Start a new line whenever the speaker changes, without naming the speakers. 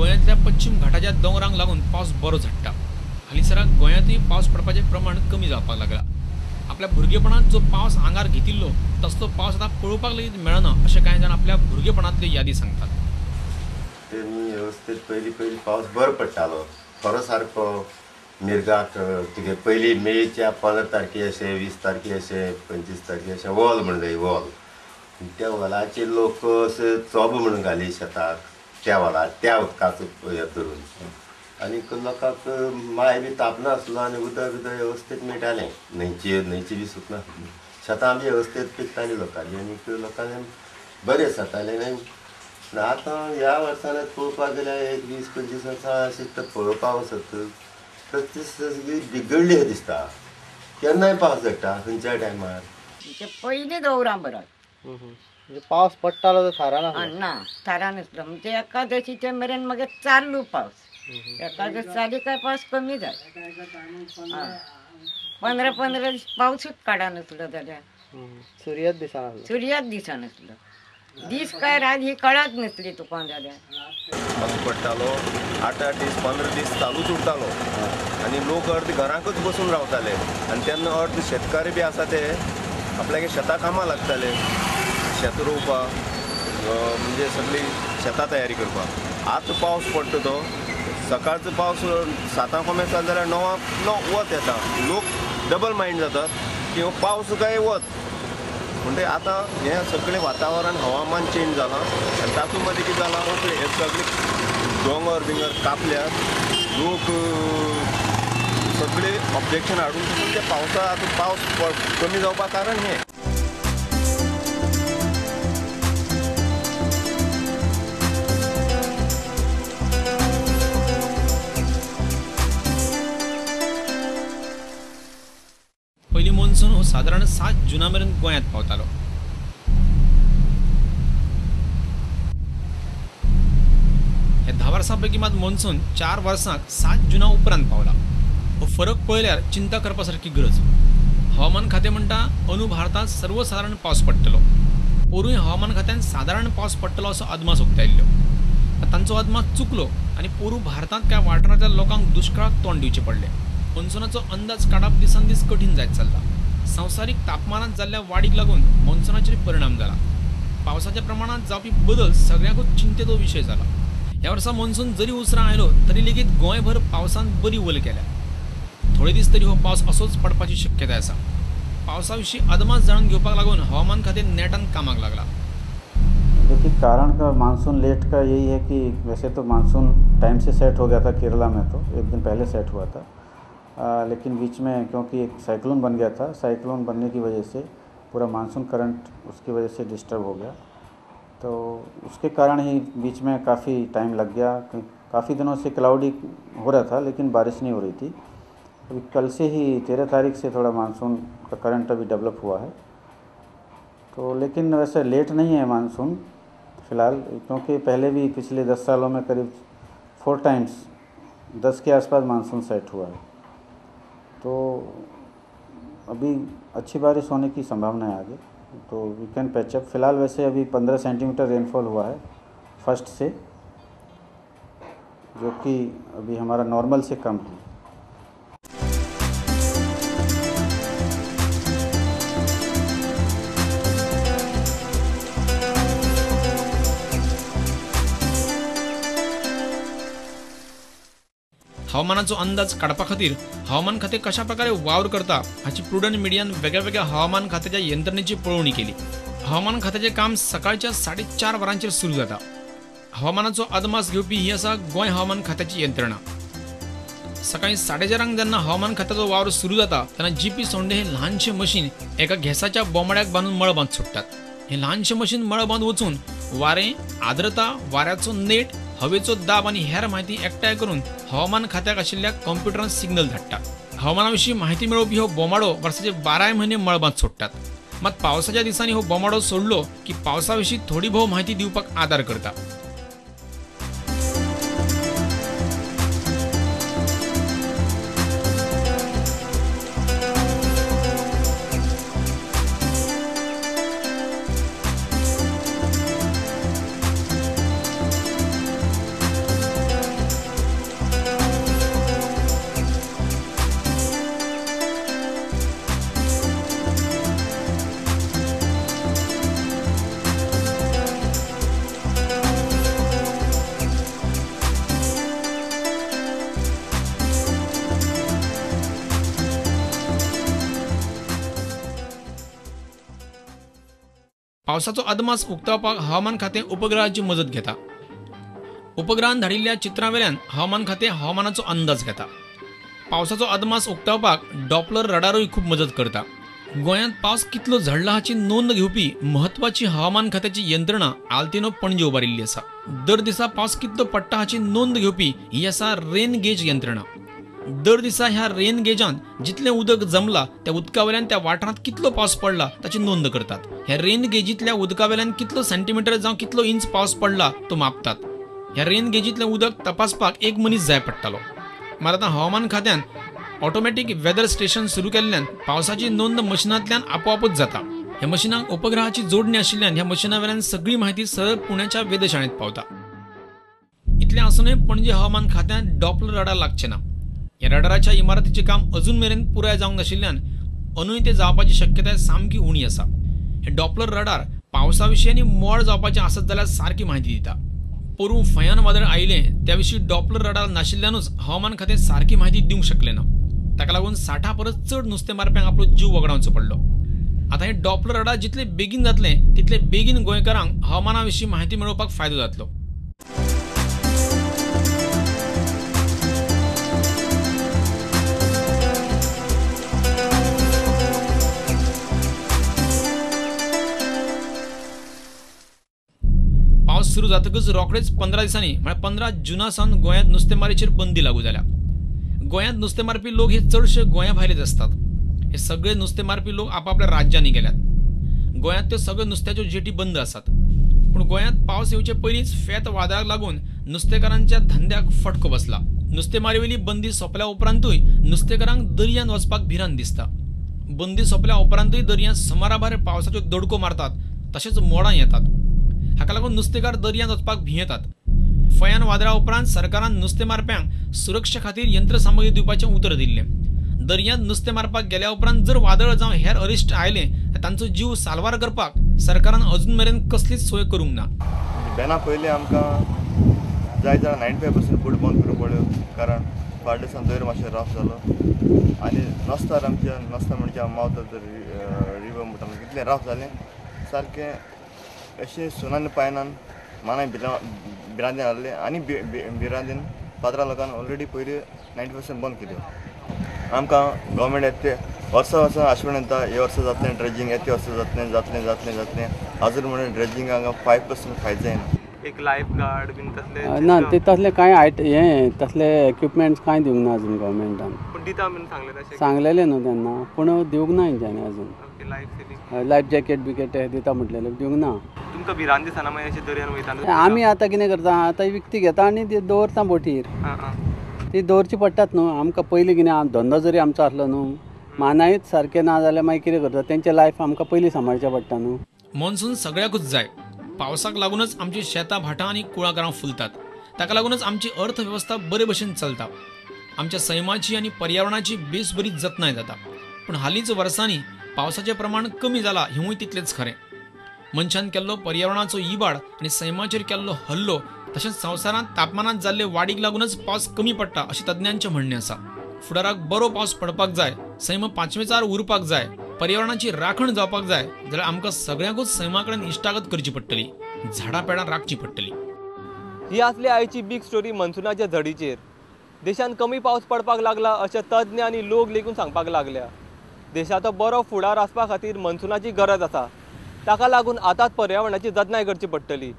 गोंयांतल्या पश्चिम घाटाच्या दोंगरांक लागून पावस बरो झडटा. हालींसराक गोंयांतूय पावस पडपाचें प्रमाण कमी जावपाक लागला. आपल्या भुरगेपणांत जो पावस आंगार घेतिल्लो तसलो पावस आतां पळोवपाक लेगीत मेळना अशें कांय जाण आपल्या भुरगेपणांतल्यो यादी सांगतात.
तेमी वेवस्थीत पयलीं पयलीं पावस बरो पडटालो, खरो सारको मिर्गाक तुगे पयलीं मेच्या 15 तारखे अशें 20 तारखे अशें 25 तारखे अशें वोल म्हण जाय वोल, त्या वोलाचेर लोक अशें चोबो म्हणून घाली शेताक त्या वोला त्या उदकाचो हें धरून, आनीक लोकांक माय बी तापनासलो आनी उदक बिदक वेवस्थीत मेळटालें, न्हंयचे न्हंयची बी सुकनासली, शेतां बी वेवस्थीत पिकतालीं लोकांची आनीक लोकांक बरें जातालें. आनी आतां ह्या वर्सांनी पळोवपाक गेल्यार एक 20-25 वर्सां अशें तर पळोवपाक वचत तर ती सगळी बिगडली अशें दिसता. केन्नाय पावस झडटा खंयच्याय टायमार.
पयलीं दवरां बरो
म्हणजे पावस पडटालो तो थारान
ना, थारान आसलो म्हणजे एकादशीचे मेरेन मागीर चालू पावस, एकादश जाली काय पावस कमी जाय. 15-15 दीस पावसूच काडनासलो जाल्यार
सुर्याच दिसनासलो,
सुर्याच दिसनासलो, दीस काय रात ही कळत नसली तुका जाल्यार.
पावस पडटालो 8-8 दीस 15 दीस चालूच उरतालो आनी लोक अर्द घरांकूच बसून रावताले आनी तेन्ना अर्द शेतकारी बी आसा ते आपल्यागे शेतां कामां लागताले, शेत रोवपाक म्हणजे सगळी शेतां तयारी करपाक. आतां पावस पडटा तो सकाळचो पावस 7 कोमेस जालो जाल्यार 9 वत येता, लोक डबल मायंड जातात की हो पावस काय वत. म्हणजे आतां हें सगळें वातावरण हवामान चेंज जालां आनी तातूंत मदीं कितें जालां हें सगळें दोंगर बिंगर कापल्यात, लोक सगळे ऑब्जेक्शन हाडून ते पावसा आतां पावस कमी जावपाक कारण हें.
पयलीं मॉन्सून हो सादारण 7 जुना मेरेन गोंयांत पावतालो. ह्या 10 वर्सां पैकी मात मॉन्सून 4 वर्सांक 7 जुना उपरांत पावला. हो फरक पळयल्यार चिंता करपा सारकी गरज. हवामान खातें म्हणटा अंदू भारतांत सर्वसादारण पावस पडटलो. पोरूय हवामान खात्यान सादारण पावस पडटलो असो अदमास उक्तायल्लो, तांचो अदमास चुकलो आनी पोरूं भारतांत कांय वाठारांतल्या लोकांक दुश्काळाक तोंड दिवचें पडलें. मॉन्सुनाचो अंदाज काडप दिसान दीस कठीण जायत चल्ला. संवसारीक तापमानांत जाल्ल्या वाडीक लागून मॉन्सुनाचेर परिणाम जाला. पावसाच्या प्रमाणांत जावपी बदल सगळ्यांकूच चिंतेचो विशय जाला. ह्या वर्सा मॉन्सून जरी उसरां आयलो तरी लेगीत गोंयभर पावसान बरी वल केल्या. थोडे दीस तरी हो पावस असोच पडपाची शक्यताय आसा. पावसा विशीं अदमास जाणून घेवपाक लागून हवामान खातें नेटान कामाक लागला.
देखिए, कारण का मानसून लेट का यही है कि वैसे तो मानसून टाइम से सेट हो गया था केरला में, तो एक दिन पहले सेट हुआ था, लेकिन बीच में क्योंकि एक साइक्लोन बन गया था, साइक्लोन बनने की वजह से पूरा मानसून करंट उसकी वजह से डिस्टर्ब हो गया, तो उसके कारण ही बीच में काफ़ी टाइम लग गया। काफ़ी दिनों से क्लाउडी हो रहा था लेकिन बारिश नहीं हो रही थी। अभी कल से ही 13 तारीख से थोड़ा मानसून का करंट अभी डेवलप हुआ है, तो लेकिन वैसे लेट नहीं है मानसून फ़िलहाल, क्योंकि पहले भी पिछले 10 सालों में करीब 4 टाइम्स 10 के आसपास मानसून सेट हुआ है, तो अभी अच्छी बारिश होने की संभावना है आगे, तो we can patch up. फ़िलहाल वैसे अभी 15 सेंटीमीटर रेनफॉल हुआ है फर्स्ट से, जो कि अभी हमारा नॉर्मल से कम है।
हवामानाचो अंदाज काडपा खातीर हवामान खातें कशा प्रकारे वावर करता हाची प्रुडंट मिडियान वेगळ्यावेगळ्या हवामान खात्याच्या यंत्रणेची पळोवणी केली. हवामान खात्याचें काम सकाळच्या 4:30 वरांचेर सुरू जाता. हवामानाचो अदमास घेवपी ही आसा गोंय हवामान खात्याची यंत्रणा. सकाळी 4:30 जेन्ना हवामान खात्याचो वावर सुरू जाता तेन्ना जीपी सोंडे हे ल्हानशें मशीन एका गॅसाच्या बोमाड्याक बांदून मळबांत सोडटात. हें ल्हानशें मशीन मळबांत वचून वारें, आर्द्रता, वाऱ्याचो नेट, हवेचो दाब आनी हेर म्हायती एकठांय करून हवामान खात्याक आशिल्ल्या कंप्युटरान सिग्नल धाडटा. हवामाना विशीं म्हायती मेळोवपी हो बोमाडो वर्साचे 12 म्हयने मळबांत सोडटात. मात पावसाच्या दिसांनी हो बोमाडो सोडलो की पावसा विशीं थोडी भोव म्हायती दिवपाक आदार करता. पावसाचो अदमास उक्तावपाक हवामान खातें उपग्रहाची मजत घेता. उपग्रहान धाडिल्ल्या चित्रां वेल्यान हवामान खातें हवामानाचो अंदाज घेता. पावसाचो अदमास उक्तावपाक डॉपलर रडारूय खूब मजत करता. गोंयांत पावस कितलो झडला हाची नोंद घेवपी म्हत्वाची हवामान खात्याची यंत्रणा आल्तिनो पणजे उबारिल्ली आसा. दर दिसा पावस कितलो पडटा हाची नोंद घेवपी ही आसा रेन गेज यंत्रणा. दर दिसा ह्या रेन गेजांत जितलें उदक जमला त्या उदका वयल्यान त्या वाठारांत कितलो पावस पडला ताची नोंद करतात. ह्या रेन गेजींतल्या उदका वयल्यान कितलो सेंटीमिटर जावं कितलो इंच पावस पडला तो मापतात. ह्या रेन गेजींतलें उदक तपासपाक एक मनीस जाय पडटालो. मात आतां हवामान खात्यान ऑटोमॅटीक वेदर स्टेशन सुरू केल्ल्यान पावसाची नोंद मशिनांतल्यान आपोआपूच जाता. ह्या मशिनांक उपग्रहाची जोडणी आशिल्ल्यान ह्या मशिना वयल्यान सगळी म्हायती सरळ पुण्याच्या वेधशाळेंत पावता. इतलें आसूनय पणजे हवामान खात्यान डॉपलर रडार लागचें ना. ह्या रडाराच्या इमारतीचें काम अजून मेरेन पुराय जावंक नाशिल्ल्यान अंदूय तें जावपाची शक्यताय सामकी उणी आसा. हे डॉपलर रडार पावसा विशीं आनी मोड जावपाचें आसत जाल्यार सारकी म्हायती दिता. पोरूं फयान वादळ आयिल्लें त्या विशीं डॉपलर रडार नाशिल्ल्यानूच हवामान खातें सारकी म्हायती दिवंक शकलें ना. ताका लागून 60 परस चड नुस्तें मारप्यांक आपलो जीव वगडावचो पडलो. आतां हें डॉपलर रडार जितले बेगीन जातलें तितले बेगीन गोंयकारांक हवामाना विशीं म्हायती मेळोवपाक फायदो जातलो. पावस सुरू जातकच रोखडेच 15 दिसांनी म्हळ्यार 15 जुना सावन गोंयांत नुस्तेमारीचेर बंदी लागू जाल्या. गोंयांत नुस्तें मारपी लोक हे चडशे गोंया भायलेच आसतात. हे सगळे नुस्तें मारपी लोक आपापल्या राज्यांनी गेल्यात. गोंयांत त्यो सगळ्यो नुस्त्याच्यो जेटी बंद आसात. पूण गोंयांत पावस येवचे पयलींच फेत वादळाक लागून नुस्तेकारांच्या धंद्याक फटको बसला. नुस्तेमारीवेली बंदी सोंपल्या उपरांतूय नुस्तेकारांक दर्यांत वचपाक भिरांत दिसता. बंदी सोंपल्या उपरांतूय दर्यांत सुमाराभायर पावसाच्यो दडको मारतात तशेंच मोडां येतात. हाका लागून नुस्तेकार दर्यांत वचपाक भियेतात. फयान वादळा उपरांत सरकारान नुस्तें मारप्यांक सुरक्षे खातीर यंत्रसामग्री दिवपाचें उतर दिल्लें. दर्यांत नुस्तें मारपाक गेल्या उपरांत जर वादळ जावं हेर अरिश्ट आयलें तांचो जीव साल्वार करपाक सरकारान अजून मेरेन कसलीच सोय करूंक ना.
बॅना पयलीं आमकां जाय जाल्यार 95% बोट बंद करूंक पडल्यो, कारण फाटल्या दिसान दर मातशें रफ जालो आनी नसतार आमच्या नसता म्हणजे मावथ ऑफ the river म्हणटा कितलें रफ जालें सारकें अशें सुनान पायनान मानाय भिरांतेन आहले आनी भिरांतेन पात्रा लोकांक ऑलरेडी पयलीं 90% बंद केल्यो. आमकां गव्हर्मेंट येते वर्सां वर्सां आशवण येता, हे वर्सा जातलें ड्रेजिंग, येते वर्सा जातलें जातलें जातलें जातलें, आजून म्हणून ड्रेजिंग हांगा 5% फायदो जायना.
एक लायफ गार्ड बीन तसले
ना ते तसले कांय आयट हें तसले इक्विपमेंट्स कांय दिवंक ना अजून गव्हर्मेंटान.
पूण दिता म्हणून सांगलें तशें
सांगलेलें न्हू तेन्ना, पूण दिवंक ना हेंच्यांनी अजून. लायफ जॅकेट बिकेट हे दिता म्हटलेलें दिवंक ना.
तुमकां भिरांत दिसना मागीर अशें दर्यान वयतना?
आमी आतां कितें करता, आतां विकती घेता आनी ती दवरता बोटीर, ती दवरची पडटात न्हू आमकां. पयलीं कितें धंदो जरी आमचो आसलो न्हू, मानायूच सारकें ना जाल्यार मागीर कितें करता, तेंचें लायफ आमकां पयलीं सांबाळचें पडटा न्हू.
मॉन्सून सगळ्याकूच जाय. पावसाक लागूनच आमची शेतां भाटां आनी कुळागरां फुलतात. ताका लागूनच आमची अर्थवेवस्था बरे भशेन चलता. आमच्या सैमाची आनी पर्यावरणाची बेस बरी जतनाय जाता. पूण हालींच वर्सांनी पावसाचें प्रमाण कमी जालां हेंवूय तितलेंच खरें. मनशान केल्लो पर्यावरणाचो इबाड आनी सैमाचेर केल्लो हल्लो तशेंच संवसारांत तापमानांत जाल्ले वाडीक लागूनच पावस कमी पडटा अशें तज्ञांचें म्हणणें आसा. फुडाराक बरो पावस पडपाक जाय, सैम पांचवेचार उरपाक जाय, पर्यावरणाची राखण जावपाक जाय जाल्यार आमकां सगळ्यांकूच सैमा कडेन इश्टागत करची पडटली, झाडां पेडां राखची पडटली.
ही आसली आयची बीग स्टोरी मॉन्सुनाच्या झडीचेर. देशांत कमी पावस पडपाक लागला अशें तज्ञ आनी लोक लेगून सांगपाक लागल्या. देशाचो बरो फुडार आसपा खातीर मॉन्सुनाची गरज आसा. ताका लागून आतांच पर्यावरणाची जतनाय करची पडटली.